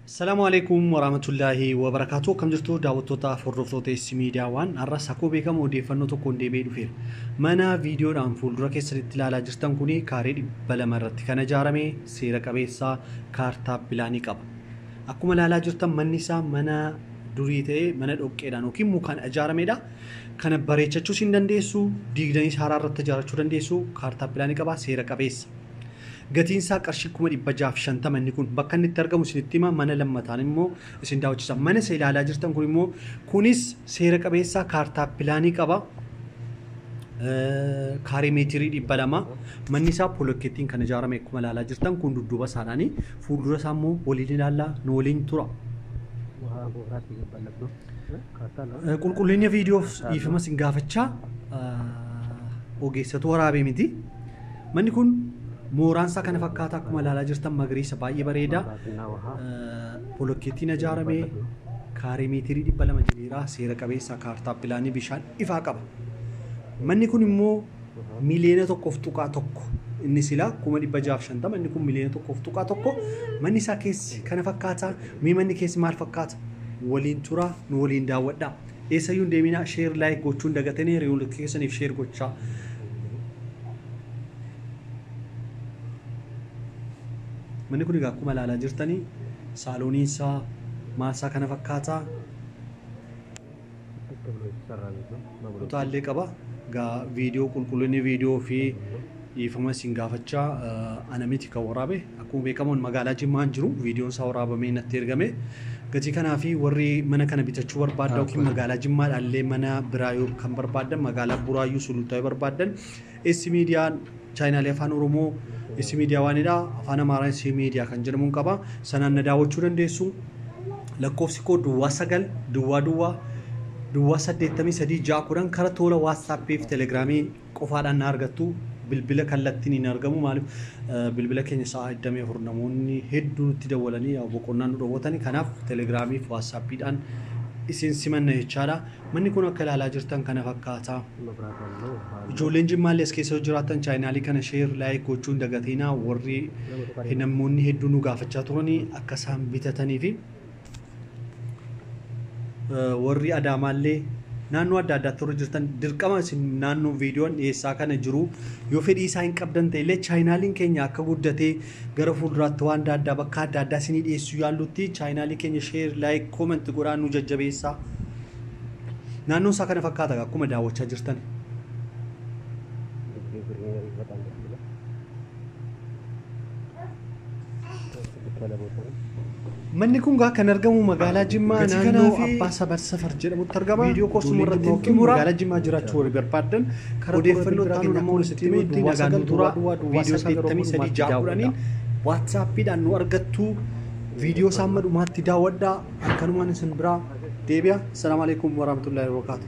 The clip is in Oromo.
Salaamu alaikum warahmatullaahi wabarakaatu. Akkam jirtu daawwattoota hordoftoota S Miidiyaa waan har'as akkuma beekamu odeeffannoo tokkoon deebi'ee dhufeera. Mana viidiyoodhaan fuuldura keessanitti ilaalaa jirtan kuni kaaree 200 irratti kan ijaarame seera qabeessaa kaartaa pilaanii qaba. Akkuma ilaalaa jirtan manni isaa mana durii ta'ee mana dhoqqeedhaan yookiin mukaan ijaaramedha. Kana bareechachuus hin dandeessu, diigdaniis haaraa irratti ijaarrachuu dandeessu. Kaartaa pilaanii qaba, seera qabeessa. Gatiin isaa qarshii 650,000 inni kun bakka inni itti argamu isinitti hima. Mana lammataan immoo isin daawwachiisa. Mana isa ilaalaa jirtan kun immoo kunis seera qabeessa kaartaa pilaanii qaba. Kaaree meetirii 200. Manni isaa polokkeettiin kan ijaarame akkuma ilaalaa jirtan kun dudduuba isaadhaani. Fuuldura isaa immoo waliin ilaallaa, nu waliin tura. Qulqullina viidiyoof dhiifama isin gaafachaa, ogeessatu waraabee miti. Manni kun mooraan isaa kana fakkaata, akkuma ilaalaa jirtan magariisa baay'ee bareeda. Bolokkeettiin ijaarame kaaree meetirii 200 jedheera, seera qabeessa kaartaa pilaanii bishaan ifaa qaba. Manni kun immoo 1.1 miliyoona, inni silaa 650,000, inni kun 1.1 miliyoona. Manni isaa keessi kana fakkaata. Mee manni keessi maal fakkaata? Waliin tura, nu waliin daawwadhaa. Eessayyuu hin deeminaa, share like gochuun dagatanii hiriyoota keessaniif share gochaa. Manni kun egaa akkuma ilaalaa jirtanii saalooniin isaa maal isaa kana fakkaata. Kutaallee qaba. Egaa viidiyoo qulqullinni viidiyoo fi dhiifama isin gaafachaa, ana miti kan waraabe. Akkuma beekamu magaalaa Jimmaan jiru, viidiyoon isaa waraabamee natti ergame. Gatii kanaa fi warri mana kana bitachuu barbaaddan yookiin magaalaa Jimmaadhaan illee mana biraa yoo kan barbaaddan, magaalaa Buraayyuu, Sulultaa yoo barbaaddan, S Miidiyaan chaayinaalee afaan Oromoo S Miidiyaa waanidha. Afaan Amaaraa S Miidiyaa kan jedhamuun qaba. Sanaan na daawwachuu dandeessu. Lakkoofsi koo 09 00 00 83 6 10 karaa tola Waatsaappii fi Telegiraamii qofaadhaan na argattu. Bilbila kallattiin hin argamu. Maaliif, bilbila keenya sa'a 24 namoonni hedduu nutti dawwalanii boqonnaan nu dhoowwatani. Kanaaf Telegiraamii fi Waatsaappiidhaan isin simanna jechaadha. Manni kun akka ilaalaa jirtan kana fakkaata. Ijoolleen Jimmaallee as keessa jiraatan chaayinaalii kana share like gochuun dagatinaa. Warri namoonni hedduun nu gaafachaa turanii akka isaan bitatanii fi warri Adaamaallee naannoo adda addaatti warri jirtan, dirqama isin naannoo viidiyoon dhiyeessaa kana jiru yoo fedhii isaa hin qabdan ta'e illee, chaayinaaliin keenya akka guddatee gara fuulduraatti waan adda addaa bakka adda addaa isinii dhiyeessuu yaallutti chaayinaalii keenya share like comment godhaa nu jajjabeessaa. Naannoon isaa kana fakkaata akkuma daawwachaa jirtan. Manni kun gaa kan argamu magaalaa Jimmaa naannoo Abbaa Sabar Safar jedhamutti argama. Viidiyoo koosuma irratti xumura. Magaalaa Jimmaa jiraachuu warri barbaadan odeeffannoo ta'an nama walitti himutti nagaan nu tura. Viidiyoo 83 6 10n waatsaappiidhaan nu argattu. Viidiyoo isaa amma dhumaatti daawwadhaa. Akkanumaan isin biraa deebi'a. Assalaamu alaikum warahmatullahi wabarakatuh.